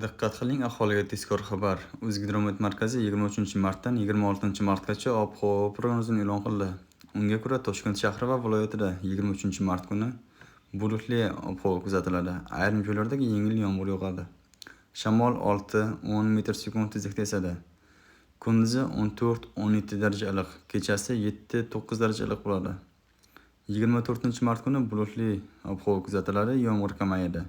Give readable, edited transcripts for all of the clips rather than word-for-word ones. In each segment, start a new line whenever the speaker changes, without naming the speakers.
Diqqat qiling, aholiga tezkor xabar. O'zgidromet markazi 23-martdan 26-martgacha ob-havo prognozini e'lon qildi. Unga ko'ra, Toshkent shahri va viloyatida 23-mart kuni bulutli ob-havo kuzatiladi. Ayrim joylarda yengil yomg'ir yog'adi. Shamol 6-10 metr sekund tezlikda esadi. Kunduzi 14-17 daraja iliq, kechasi 7-9 daraja iliq bo'ladi. 24-mart kuni bulutli ob-havo kuzatiladi, yomg'ir kamayadi.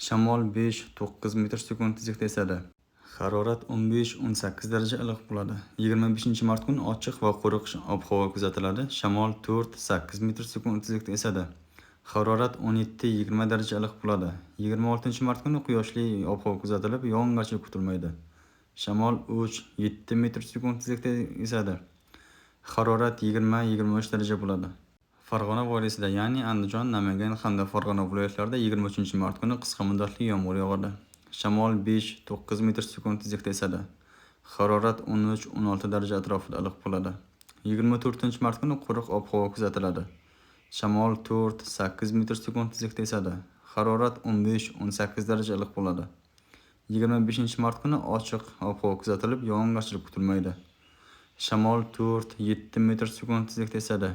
Shamol 5-9 metr sekund tezlikda esadi. Harorat 15-18 daraja iliq bo'ladi. 25-mart kuni ochiq va quruq ob-havo kuzatiladi. Shamol 4-8 metr sekund tezlikda esadi. Harorat 17-20 daraja iliq bo'ladi. 26-mart kuni quyoshli ob-havo kuzatilib, yog'ingarchilik kutilmaydi. Shamol 3-7 metr sekund tezlikda esadi. Harorat 20-23 daraja bo'ladi. Farg'ona vodiysida, ya'ni Andijon, Namangan hamda Farg'ona viloyatlarida 23-mart kuni qisqa muddatli yomg'ir yog'adi. Shamol 5-9 metr sekund tezlikda esadi. Harorat 13-16 daraja atrofida iliq bo'ladi. 24-mart kuni quruq ob-havo kuzatiladi. Shamol 4-8 metr sekund tezlikda esadi. Harorat 15-18 daraja iliq bo'ladi. 25-mart kuni ochiq ob-havo kuzatilib, yog'ingarchilik kutilmaydi. Shamol 4-7 metr sekund tezlikda esadi.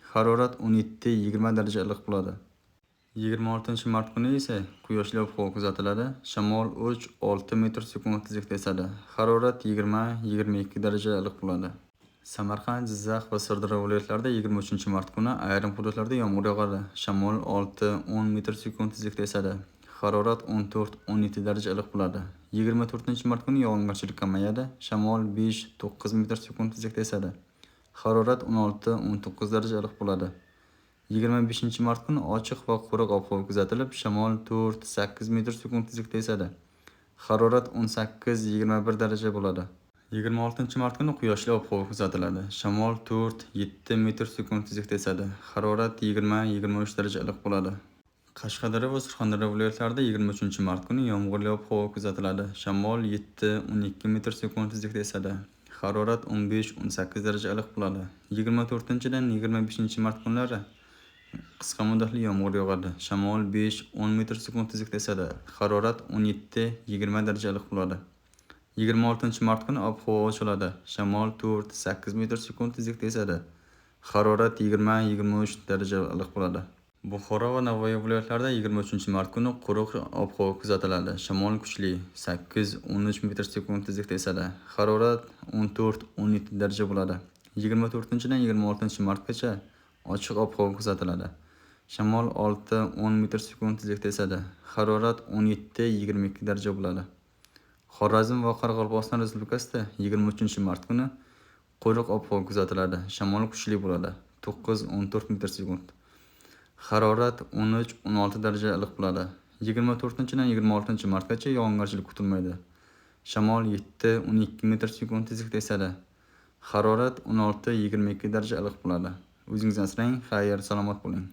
Harorat 17-20 daraja iliq bo'ladi. 26-mart kuni esa quyoshli ob-havo kuzatiladi. Shamol 3-6 metr sekund tezlikda esadi. Harorat 20-22 daraja iliq bo'ladi. Samarqand, Jizzax va Sirdaryo viloyatlarida 23-mart kuni ayrim hududlarda yomg'ir yog'adi. Shamol 6-10 metr sekund tezlikda esadi. Harorat 14-17 daraja iliq bo'ladi. 24-mart kuni yog'ingarchilik kamayadi. Shamol 5-9 metr sekund tezlikda esadi. Harorat 16-19 daraja iliq bo'ladi. 25-mart kuni ochiq va quruq ob-havo kuzatilib, shamol 4-8 metr sekund tezlikda esadi. Harorat 18-21 daraja bo'ladi. 26-mart kuni quyoshli ob-havo kuzatiladi. Shamol 4-7 metr sekund tezlikda esadi. Harorat 20-23 daraja iliq bo'ladi. Qashqadaryo va Surxondaryo viloyatlarida 23-mart kuni yomg'irli ob-havo kuzatiladi. Shamol 7-12 metr sekund tezlikda esadi. Harorat 15-18 daraja iliq bo'ladi. 24-dan 25-mart kunlari qisqa muddatli yomg'ir yog'adi. Shamol 5-10 metr sekund tezlikda esadi. Harorat 17-20 daraja iliq bo'ladi. 26-mart kuni ob-havo ochiladi. Shamol 4-8 metr sekund tezlikda esadi. Harorat 20-23 daraja iliq bo'ladi. Buxoro va Navoiy viloyatlarida 23-mart kuni quruq ob-havo kuzatiladi. Shamol kuchli 8-13 metr sekund tezlikda esadi. Harorat 14-17 daraja bo'ladi. 24-dan 26-martgacha ochiq ob-havo kuzatiladi. Shamol 6-10 metr sekund tezlikda esadi. Harorat 17-22 daraja bo'ladi. Xorazm va Qoraqalpog'iston Respublikasida 23-mart kuni quruq ob-havo kuzatiladi. Shamol kuchli bo'ladi. 9-14 metr sekund. Harorat 13-16 daraja iliq bo'ladi. 24-dan 26-martgacha yog'ingarchilik kutilmaydi. Shamol 7-12 metr sekund tezlikda esadi. Harorat 16-22 daraja iliq bo'ladi. O'zingizni asrang, xayr, salomat bo'ling.